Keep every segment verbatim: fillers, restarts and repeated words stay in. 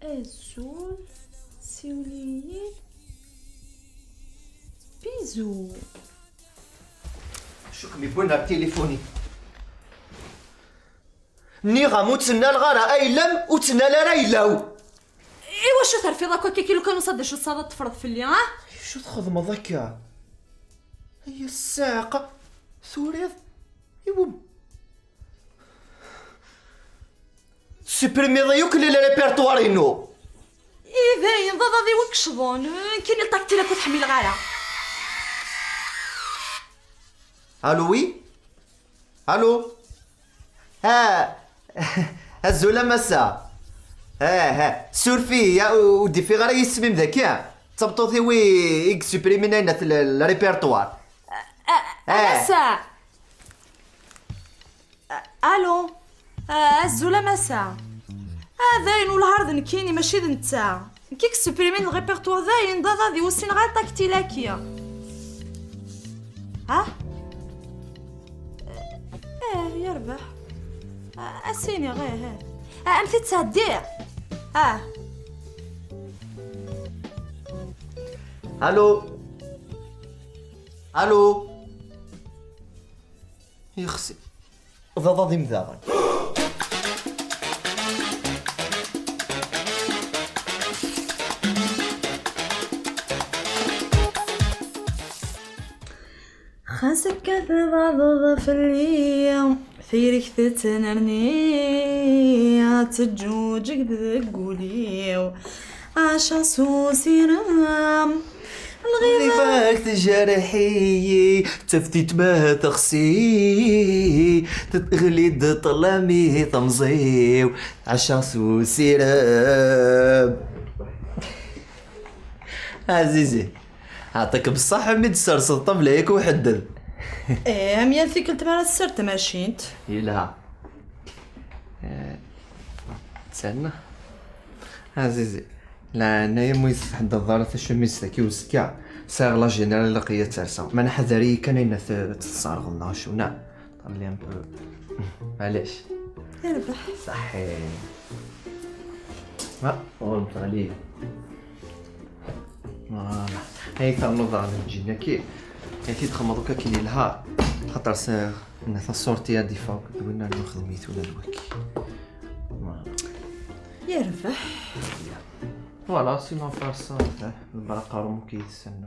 Azul, siwel-iyi. Bizou. Acu kem-yewwin ar tilifuni? Nniɣ-am ur ttnaleɣ ara ayla-m, ur ttnal ara ayla-w. Iwacu terfiḍ akk akka, kilu kan usa d acu tsaḍ ad teffreḍ fell-i, ha? Acu txedmeḍ akka? Ay ssaɛqa, turiḍ iwum. Supprimiḍ-iyi akk le répertoire-inu. I dayen, d aḍad-iw i yecḍen. Nekkini lṭakti-a ur t-ḥmileɣ ara. Allô, oui? Allô? Ah, azul a massa. Ah, ah, suref-iyi, ah, ur d-ufiɣ ara isem-im daki. D tameṭṭut-iw i, i yessuprimin ayen at le, le répertoire. Ah, ah, a massa. Allô? Ah, azul a massa. Ah, dayen, wellah ar d nekkini, mačči d netta. Nekk i yessuprimin le répertoire, dayen, d aḍad-iw, ur ssineɣ ara tactile-agi. Ha? Eh, yerbeḥ. Ah, ad s-iniɣ, eh, eh. Ah, am t-id-sɛeddiɣ. Ah. Allô? Allô? Yexsi. D aḍad-im daɣen. Xas akka tbaɛdeḍ fell-i, tayri-k tettnerni, teǧǧuǧeg deg wul-iw. Ɛaceɣ s usirem. Lɣiba-k tjerreḥ-iyi, taftit ma texsi, teɣli-d ṭṭlam-i temẓi-w, ɛaceɣ s usirem. Ɛzizi, ɛṭik bṣaḥ mi d-tserseḍ ṭṭabla yak uḥedded. Eh, am yal tikkelt mi ara tesser tmacint. Yelha. Eh, tserna. Ɛzizi, leɛnaya-m ur yi-tḥeddeḍ ara tacumizt-agi uzekka. Sɛiɣ la générale ilaq-iyi ad tt-rseɣ. Ma neḥder-iyi kan ayen ad t-, ad tt-tesserɣeḍ neɣ acu, neɣ? Ṭalli un peu. Maɛlic. Yerbeḥ. Saḥi. Ah, ɣur-m teɣli. Voilà. Ay ternuḍ daɣ lǧin-agi. Ay t-id-xedmeḍ akk akken yelha. Xaṭer s-, nna taṣurt-i ad d-iffeɣ akked winna nexdem-it ula d waki. Voilà. Yerbeḥ. Voilà, sinon à part ça, eh, lbaraq aqerru-m akk yid-sen.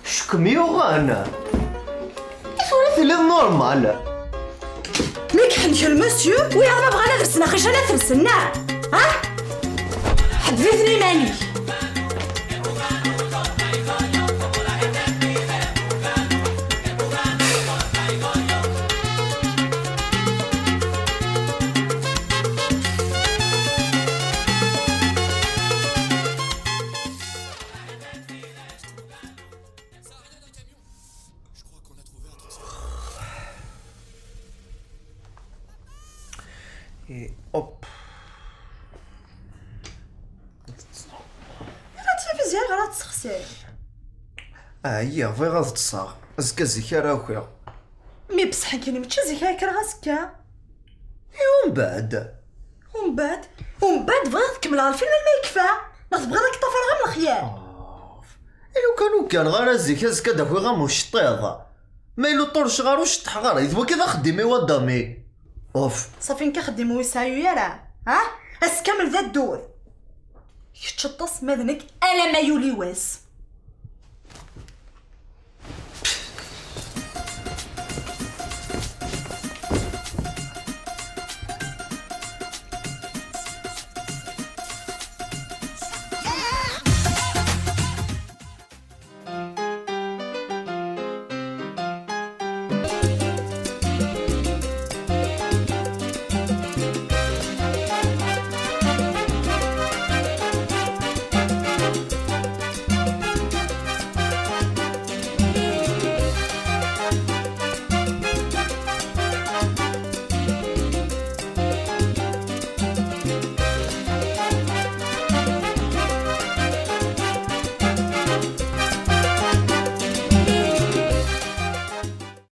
Acu kem-yuɣen? I tura telliḍ normal? Mi iḥenkel monsieur, wiyaḍ ma bɣan ad rsen aqican ad t-rsen, neɣ? Ha? Ḥedded-iten iman-ik. Et hop. Ara teffizi ara ɣer ad tessexsi. Ɛyiɣ, bɣiɣ ad ṭṭseɣ. Azekka zik ara ukiɣ. Mi beṣṣeḥ nekkini mačči zik ara kkreɣ azekka. I umbeɛd? Umbeɛd? Umbeɛd bɣiɣ ad kemmleɣ lfilm alma yekfa. Ma tebɣiḍ ad k-ṭṭafareɣ am lexyal. Uf. I lukan ur gganeɣ ara zik, azekka ad d-akiɣ am uceṭṭiḍ. Ma yella ur ṭṭurceɣ ara ur ceṭṭḥeɣ ara, d wagi d axeddim-iw a Dami. Uf. Ṣafi nekk axeddim ur yesɛi ara, ha? Ass kamel d addud. Kečč ṭṭes ma d nekk alamma yuli wass.